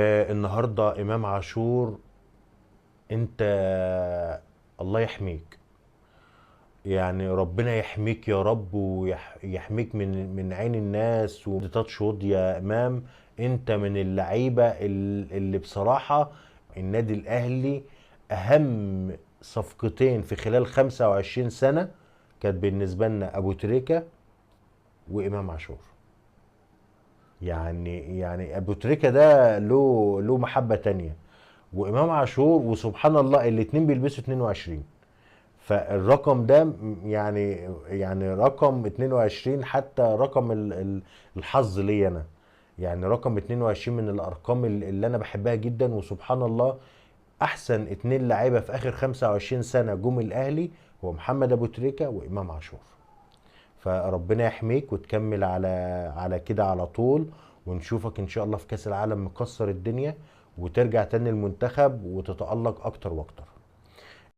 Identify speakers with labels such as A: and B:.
A: النهارده امام عاشور، انت الله يحميك، يعني ربنا يحميك يا رب ويحميك من عين الناس وتاتش وود يا امام. انت من اللعيبة اللي بصراحة النادي الاهلي اهم صفقتين في خلال 25 سنة كانت بالنسبة لنا ابو تريكه وامام عاشور. يعني ابو تريكه ده له محبة تانية، وامام عاشور وسبحان الله الاتنين بيلبسوا 22، فالرقم ده يعني رقم 22 حتى رقم الحظ ليا انا، يعني رقم 22 من الارقام اللي انا بحبها جدا. وسبحان الله احسن اتنين لعيبة في اخر 25 سنة جم الاهلي هو محمد ابو تريكه وامام عاشور. فربنا يحميك وتكمل على كده على طول، ونشوفك ان شاء الله في كاس العالم مكسر الدنيا، وترجع تاني المنتخب وتتألق اكتر واكتر.